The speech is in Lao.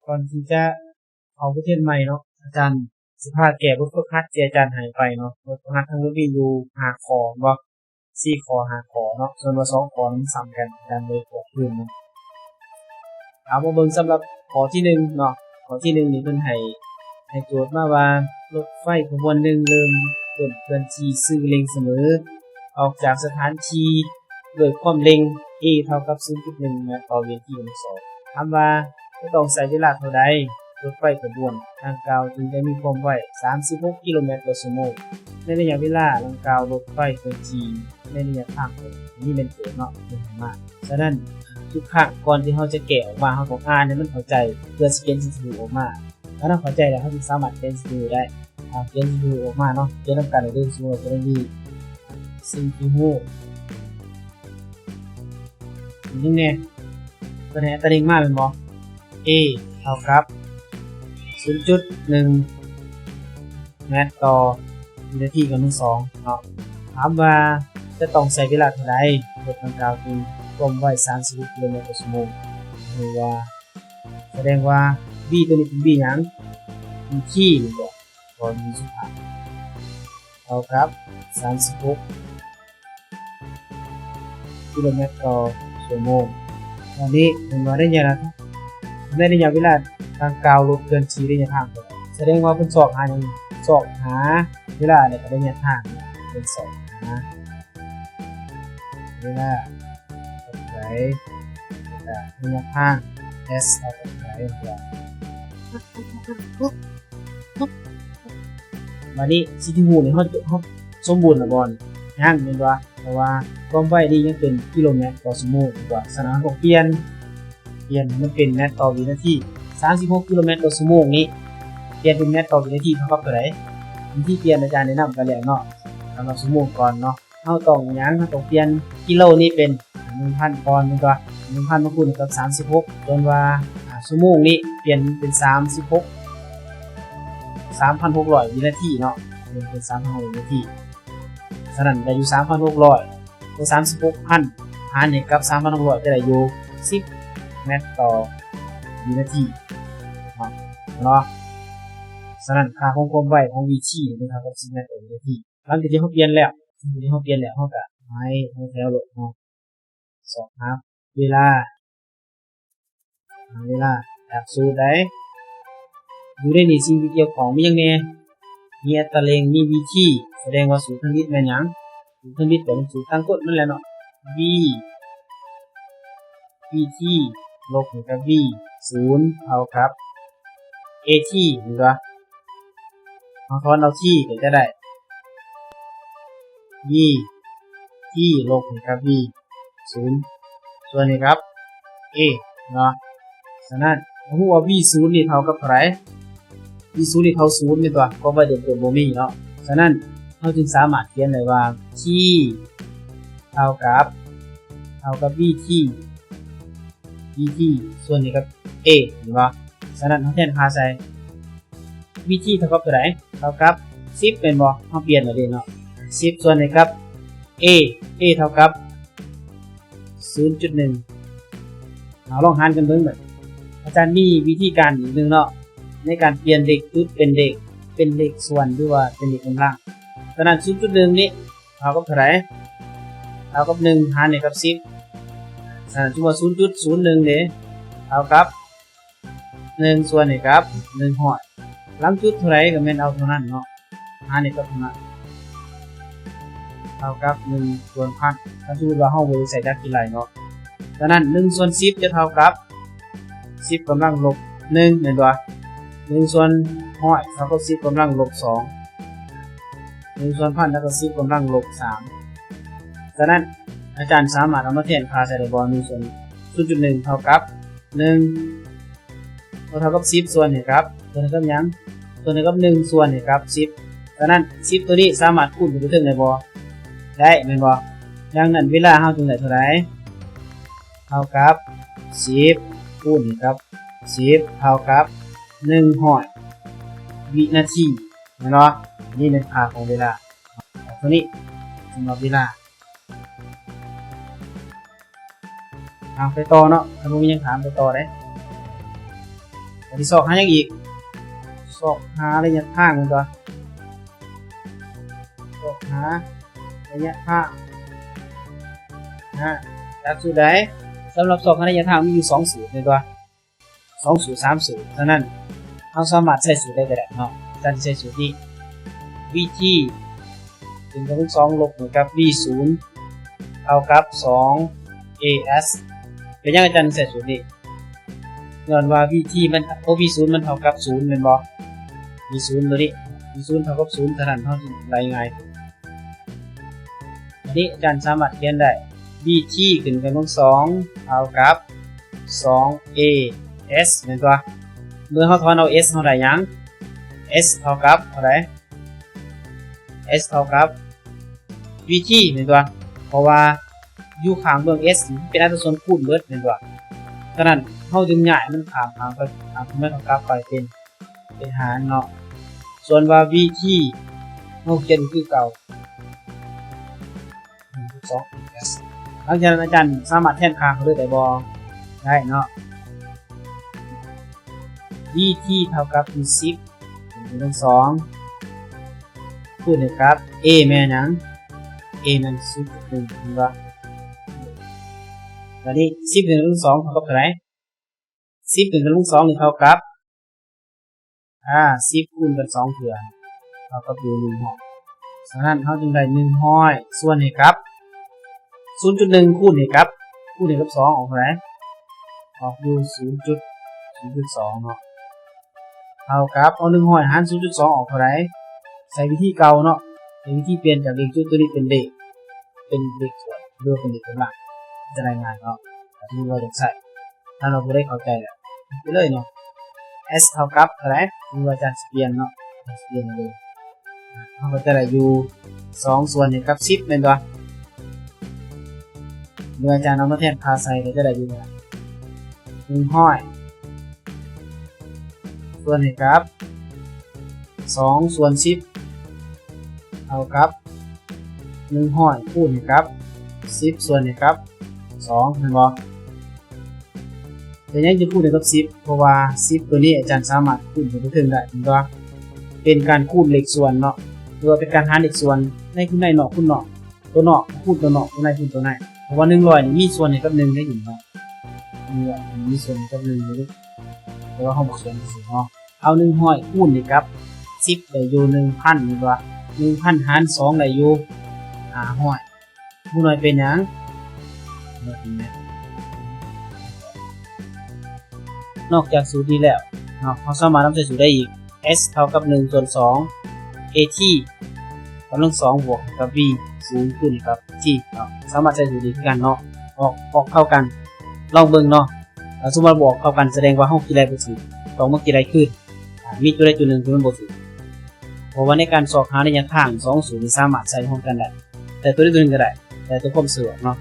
ກ່ອນທີ່ຈະເຂົ້າບົດຮຽນໃໝ່ເນາະ ອາຈານຊິພາແກ້ບົດຝຶກຫັດທີ່ອາຈານໃຫ້ໄປເນາະ. ບົດຝຶກຫັດທັງໝົດມີຢູ່ຫ້າຂໍ້ແມ່ນບໍ່? ສີ່ຂໍ້ ຫ້າຂໍ້ເນາະ, ສ່ວນວ່າສອງຂໍ້ມັນຊ້ຳກັນ ອາຈານເລີຍບອກຄືນເນາະ. ເອົາ ມາເບິ່ງສຳລັບຂໍ້ທີໜຶ່ງເນາະ. ຂໍ້ທີໜຶ່ງນີ້ເພິ່ນໃຫ້ ໃຫ້ໂຈດມາວ່າ ລົດໄຟຂະບວນໜຶ່ງເລີ່ມຕົ້ນເຄື່ອນທີ່ຊື່ເລັງສະເໝີ ອອກຈາກສະຖານທີ່ດ້ວຍຄວາມເລັງ A ເທົ່າກັບສູນຈຸດໜຶ່ງແມັດຕໍ່ວິນາທີອານຸສອນ. ຖາມວ່າຈະຕ້ອງໃຊ້ເວລາເທົ່າໃດ ລົດໄຟຂະບວນດັ່ງກ່າວຈຶ່ງຈະມີຄວາມໄວສາມສິບຫົກກິໂລແມັດຕໍ່ຊົ່ວໂມງ ໃນໄລຍະເວລາດັ່ງກ່າວລົດໄຟເຄື່ອນທີ່ໃນໄລຍະທາງ ອັນນີ້ແມ່ນໂຈດເນາະ ເພິ່ນໃຫ້ມາ. ສະນັ້ນ ທຸກຄັ້ງກ່ອນທີ່ເຮົາຈະແກ້ອອກມາ ເຮົາຕ້ອງອ່ານໃຫ້ມັນເຂົ້າໃຈ ເພື່ອຊິຂຽນສະຖານທີ່ອອກມາ. ຖ້າເຮົາເຂົ້າໃຈແລ້ວ ເຮົາຈຶ່ງສາມາດຂຽນສະຖານທີ່ໄດ້. ເຮົາຂຽນສະຖານທີ່ອອກມາເນາະ, ຂຽນນຳກັນເດີ. ສົມມຸດວ່າຕົວນີ້ ສິ່ງທີ່ຮູ້ ມີຫຍັງແດ່? ເພິ່ນໃຫ້ອັດຕະເລງມາແມ່ນບໍ່? A ເທົ່າກັບສູນຈຸດໜຶ່ງແມັດຕໍ່ວິນາທີອານຸສອນເນາະ. ຖາມວ່າຈະຕ້ອງໃຊ້ເວລາເທົ່າໃດ ລົດດັ່ງກ່າວຈຶ່ງຄວາມໄວສາມສິບຫົກກິໂລແມັດຕໍ່ຊົ່ວໂມງ? ຫຼືວ່າ ສະແດງວ່າ B ຕົວນີ້ເປັນ B ຫຍັງ? B T ແມ່ນບໍ່? ກໍມີສຸພາບເທົ່າກັບສາມສິບຫົກກິໂລແມັດຕໍ່ຊົ່ວໂມງ. ອັນນີ້ເຫັນວ່າໄລຍະ ໃນໄລຍະເວລາດັ່ງກ່າວລົດເຄື່ອນທີ່ໄລຍະທາງເທົ່າໃດ? ສະແດງວ່າເພິ່ນຊອກຫາຫຍັງ? ຊອກຫາເວລາ ແລະ ກະໄລຍະທາງ. ເພິ່ນຊອກຫາ ເວລາເທົ່າໃດ ແລ້ວກະໄລຍະທາງ S ເທົ່າກັບເທົ່າໃດ. ບາດນີ້ສິ່ງທີ່ຮູ້ນີ້ ເຮົາ ເຮົາສົມບູນແລ້ວບໍ່ນີ້? ຍັງແມ່ນບໍ່? ເພາະວ່າຄວາມໄວນີ້ຍັງເປັນກິໂລແມັດຕໍ່ຊົ່ວໂມງຢູ່. ສະນັ້ນເຮົາຕ້ອງປ່ຽນ ປ່ຽນໃຫ້ມັນເປັນແມັດຕໍ່ວິນາທີ. ສາມສິບຫົກກິໂລແມັດຕໍ່ຊົ່ວໂມງນີ້ ປ່ຽນເປັນແມັດຕໍ່ວິນາທີເທົ່າກັບເທົ່າໃດ? ວິທີປ່ຽນອາຈານແນະນຳໄປແລ້ວເນາະ ສຳລັບຊົ່ວໂມງກ່ອນເນາະ. ເຮົາຕ້ອງຫຍັງ? ເຮົາຕ້ອງປ່ຽນກິໂລນີ້ເປັນໜຶ່ງພັນກ່ອນແມ່ນບໍ່? ໜຶ່ງພັນມາຄູນກັບສາມສິບຫົກ ຈົນວ່າ ອ່າ ຊົ່ວໂມງນີ້ປ່ຽນເປັນສາມສິບຫົກ ສາມພັນຫົກຮ້ອຍວິນາທີເນາະ, ເປັນສາມພັນຫົກຮ້ອຍວິນາທີ. ສະນັ້ນໄດ້ຢູ່ສາມພັນຫົກຮ້ອຍ ໂອ ສາມສິບຫົກພັນຫານໃຫ້ກັບສາມພັນຫົກຮ້ອຍ ຈະໄດ້ຢູ່ສິບແມັດຕໍ່ວິນາທີເນາະ. ສະນັ້ນຄ່າຂອງຄວາມໄວຂອງ V T ນີ້ເທົ່າກັບສິບແມັດຕໍ່ວິນາທີ. ຫຼັງຈາກທີ່ເຮົາປ່ຽນແລ້ວ ຫຼັງຈາກທີ່ເຮົາປ່ຽນແລ້ວ ເຮົາກະໄປເຮົາແຖວໂລດເນາະ. ຊອກຫາເວລາ ເວລາຈາກສູດໃດ ຢູ່ໃນນີ້ສິ່ງທີ່ກ່ຽວຂ້ອງມີຫຍັງແດ່? ມີອັດຕະເລງ ມີ V T ສະແດງວ່າສູດທຳອິດແມ່ນຫຍັງ? ສູດທຳອິດກໍເປັນສູດຕັ້ງຕົ້ນນັ້ນແຫຼະເນາະ V VT ລົບໃຫ້ກັບ V ສູນເທົ່າກັບ AT ແມ່ນບໍ່? ເຮົາຖອນເອົາ T ກໍຈະໄດ້ VT ລົບໃຫ້ກັບ V ສູນ ສ່ວນໃຫ້ກັບ A ເນາະ. ສະນັ້ນ ເຮົາຮູ້ວ່າ V ສູນນີ້ເທົ່າກັບເທົ່າໃດ? V ສູນນີ້ເທົ່າສູນແມ່ນຕົວະ ເພາະວ່າເດີມຕົວບໍ່ມີເນາະ. ສະນັ້ນ ເຮົາຈຶ່ງສາມາດຂຽນໄດ້ວ່າ T ເທົ່າກັບ ເທົ່າກັບ VT VT ສ່ວນໃຫ້ກັບ A ແມ່ນບໍ່? ສະນັ້ນ ເຮົາແທນຄ່າໃສ່ VT ເທົ່າກັບເທົ່າໃດ? ເທົ່າກັບສິບແມ່ນບໍ່? ເຮົາປ່ຽນແລ້ວເດ້ເນາະ ສິບສ່ວນໃຫ້ກັບ A A ເທົ່າກັບສູນຈຸດໜຶ່ງ. ເຮົາລອງຫານກັນເບິ່ງບັດນີ້. ອາຈານມີວິທີການອີກໜຶ່ງເນາະ ໃນການປ່ຽນເລກຈຸດເປັນເລກ ເປັນເລກສ່ວນ ຫຼືວ່າເປັນເລກກຳລັງ. ສະນັ້ນ ສູນຈຸດໜຶ່ງນີ້ ເທົ່າກັບເທົ່າໃດ? ເທົ່າກັບໜຶ່ງຫານໃຫ້ກັບສິບ. ສະນັ້ນ ສົມມຸດວ່າ ສູນຈຸດສູນໜຶ່ງເດ ເທົ່າກັບໜຶ່ງສ່ວນໃຫ້ກັບໜຶ່ງຮ້ອຍ. ຫຼັງຈຸດເທົ່າໃດກໍແມ່ນເອົາເທົ່ານັ້ນເນາະ ຫານໃຫ້ກັບເທົ່ານັ້ນ ເທົ່າກັບໜຶ່ງສ່ວນພັນ. ຖ້າສົມມຸດວ່າເຮົາບໍ່ໄດ້ໃຊ້ຈັກຄິດໄລ່ເນາະ. ສະນັ້ນ ໜຶ່ງສ່ວນສິບຈະເທົ່າກັບສິບກຳລັງລົບໜຶ່ງແມ່ນບໍ່? ໜຶ່ງສ່ວນຮ້ອຍເທົ່າກັບສິບກຳລັງລົບສອງ. ໜຶ່ງສ່ວນພັນເທົ່າກັບສິບກຳລັງລົບສາມ. ສະນັ້ນ ອາຈານສາມາດເອົາມາແທນຄ່າໃສ່ໄດ້ບໍ່? ໜຶ່ງສ່ວນ ສູນຈຸດໜຶ່ງເທົ່າກັບໜຶ່ງ ບໍ່ເທົ່າກັບສິບ ສ່ວນໃຫ້ກັບ ສ່ວນໃຫ້ກັບຫຍັງ? ສ່ວນໃຫ້ກັບໜຶ່ງ ສ່ວນໃຫ້ກັບສິບ. ສະນັ້ນ ສິບຕົວນີ້ສາມາດຄູນຂຶ້ນໄປເທິງໄດ້ບໍ່? ໄດ້ແມ່ນບໍ່? ດັ່ງນັ້ນ ເວລາເຮົາຈຶ່ງໄດ້ເທົ່າໃດ? ເທົ່າກັບສິບ ຄູນໃຫ້ກັບສິບ ເທົ່າກັບໜຶ່ງຮ້ອຍວິນາທີ. ແມ່ນບໍ່? ນີ້ແມ່ນຄ່າຂອງເວລາ ເທົ່ານີ້ສຳລັບເວລາ. ເອົາ ໄປຕໍ່ເນາະ ຖ້າບໍ່ມີຫຍັງຖາມ ໄປຕໍ່ເດ້. ບາດນີ້ຊອກຫາຫຍັງອີກ? ຊອກຫາໄລຍະທາງແມ່ນບໍ່? ຊອກຫາໄລຍະທາງ ນະ ຈັກສູດໃດ? ສຳລັບຊອກຫາໄລຍະທາງມີຢູ່ສອງສູດແມ່ນບໍ່? ສອງສູດ ສາມສູດ. ສະນັ້ນ ເຮົາສາມາດໃຊ້ສູດໃດກໍໄດ້ເນາະ. ອາຈານຊິໃຊ້ສູດນີ້ vt ຂຶ້ນກຳລັງສອງ ລົບໃຫ້ກັບ v ສູນ ເທົ່າກັບ ສອງ as. ເປັນຫຍັງອາຈານໃຊ້ສູດນີ້? ຍ້ອນວ່າ vt ມັນ ໂອ v ສູນມັນເທົ່າກັບສູນແມ່ນບໍ່? v ສູນຕົວນີ້ v ສູນເທົ່າກັບສູນ ເທົ່ານັ້ນ ເຮົາຈຶ່ງໄລ່ງ່າຍຂຶ້ນ. ອັນນີ້ອາຈານສາມາດຂຽນໄດ້ vt ຂຶ້ນກຳລັງສອງ ເທົ່າກັບ ສອງ as ແມ່ນບໍ່? ເມື່ອເຮົາຖອນເອົາ s ເຮົາໄດ້ຫຍັງ? s ເທົ່າກັບເທົ່າໃດ? s ເທົ່າກັບ vt ແມ່ນບໍ່? ເພາະວ່າຢູ່ຂ້າງເບື້ອງ s ເປັນອັດຕາສ່ວນຄູນເບິດແມ່ນບໍ່? ສະນັ້ນ ເຮົາຈຶ່ງຍ້າຍມັນຂ້າມ ຂ້າມໄປ ຂ້າມຂຶ້ນມາ ເທົ່າກັບໄປເປັນ ເປັນຫານເນາະ. ສ່ວນວ່າ vt ເຮົາຂຽນຄືເກົ່າ ສອງ s. ຫຼັງຈາກນັ້ນອາຈານສາມາດແທນຄ່າເຂົາເລີຍໄດ້ບໍ່? ໄດ້ເນາະ. vt ເທົ່າກັບ ສິບ ເປັນກຳລັງສອງ ຄູນໃຫ້ກັບ a ແມ່ນຫຍັງ? a ແມ່ນ ສູນຈຸດໜຶ່ງ ເຫັນບໍ່? ບາດນີ້ ສິບຂຶ້ນກຳລັງສອງເທົ່າກັບເທົ່າໃດ? ສິບຂຶ້ນກຳລັງສອງນີ້ເທົ່າກັບ ອາ ສິບຄູນກັນສອງເທື່ອ ເທົ່າກັບຢູ່ ໜຶ່ງຮ້ອຍ. ສະນັ້ນເຮົາຈຶ່ງໄດ້ ໜຶ່ງຮ້ອຍ ສ່ວນໃຫ້ກັບ ສູນຈຸດໜຶ່ງ ຄູນໃຫ້ກັບ ຄູນໃຫ້ກັບສອງອອກເທົ່າໃດ? ອອກຢູ່ ສູນຈຸດສອງເນາະ ເທົ່າກັບ ເອົາ ໜຶ່ງຮ້ອຍຫານ ສູນຈຸດສອງອອກເທົ່າໃດ? ໃຊ້ວິທີເກົ່າເນາະ ໃຊ້ວິທີປ່ຽນຈາກເລກຈຸດຕົວນີ້ເປັນເລກ ເປັນເລກສ່ວນ ຫຼືວ່າເປັນເລກກຳລັງ ຈະໄດ້ງ່າຍເນາະ ຖ້າສົມມຸດວ່າຢາກໃຊ້. ຖ້າວ່າຜູ້ໃດເຂົ້າໃຈແລ້ວ ໄປເລີຍເນາະ s ເທົ່າກັບເທົ່າໃດ? ຫຼືວ່າອາຈານຊິປ່ຽນເນາະ ອາຈານຊິປ່ຽນເລີຍ ເຮົາກໍຈະໄດ້ຢູ່ ສອງສ່ວນໃຫ້ກັບສິບ ແມ່ນບໍ່? ເມື່ອອາຈານເອົາມາແທນຄ່າໃສ່ ກໍຈະໄດ້ຢູ່ ໜຶ່ງຮ້ອຍ ສ່ວນໃຫ້ກັບ ສອງສ່ວນສິບ ເທົ່າກັບ ໜຶ່ງຮ້ອຍ ຄູນໃຫ້ກັບ ສິບ ສ່ວນໃຫ້ກັບ ສອງ ແມ່ນບໍ່? ເປັນຫຍັງຈຶ່ງຄູນໃຫ້ກັບ ສິບ? ເພາະວ່າ ສິບ ຕົວນີ້ອາຈານສາມາດຄູນຂຶ້ນໄປເທິງໄດ້ ເຫັນບໍ່? ເປັນການຄູນເລກສ່ວນເນາະ ຫຼືວ່າເປັນການຫານເລກສ່ວນ ໃນຄູນໃນ ນອກຄູນນອກ ຕົວນອກຄູນຕົວນອກ ຕົວໃນຄູນຕົວໃນ ເພາະວ່າ ໜຶ່ງຮ້ອຍນີ້ມີສ່ວນໃຫ້ກັບ ໜຶ່ງ ໄດ້ຢູ່ເນາະ ໜຶ່ງຮ້ອຍນີ້ມີສ່ວນໃຫ້ກັບ ໜຶ່ງ ຢູ່ເດ້ ແຕ່ວ່າເຮົາບໍ່ຂຽນຊື່ໆເນາະ. ເອົາ ໜຶ່ງຮ້ອຍ ຄູນໃຫ້ກັບ ສິບ ໄດ້ຢູ່ ໜຶ່ງພັນ ແມ່ນບໍ່? ໜຶ່ງພັນຫານສອງ ໄດ້ຢູ່ ຫ້າຮ້ອຍ. ໝູ່ໜ້ອຍເປັນຫຍັງ? ນອກຈາກສູດນີ້ແລ້ວເນາະ ເຮົາສາມາດນຳໃຊ້ສູດໄດ້ອີກ s ເທົ່າກັບ ໜຶ່ງສ່ວນສອງ at ກຳລັງສອງ ບວກກັບ v ສູນ ຄູນກັບ t ເນາະ ສາມາດໃຊ້ສູດນີ້ຄືກັນເນາະ ອອກ ອອກເທົ່າກັນ ລອງເບິ່ງເນາະ. ຖ້າສົມມຸດວ່າບໍ່ອອກເທົ່າກັນ ສະແດງວ່າເຮົາຄິດໄລ່ບໍ່ຖືກ ຕ້ອງມາຄິດໄລ່ຄືນ ອາ ມີຈຸດໃດຈຸດໜຶ່ງທີ່ມັນບໍ່ຖືກ ເພາະວ່າໃນການຊອກຫາໄລຍະທາງສອງສູດນີ້ ສາມາດໃຊ້ຮ່ວມກັນໄດ້ ແຕ່ຕົວໃດຕົວໜຶ່ງກໍໄດ້ ແຕ່ຕົວຄວາມສະດວກເນາະ.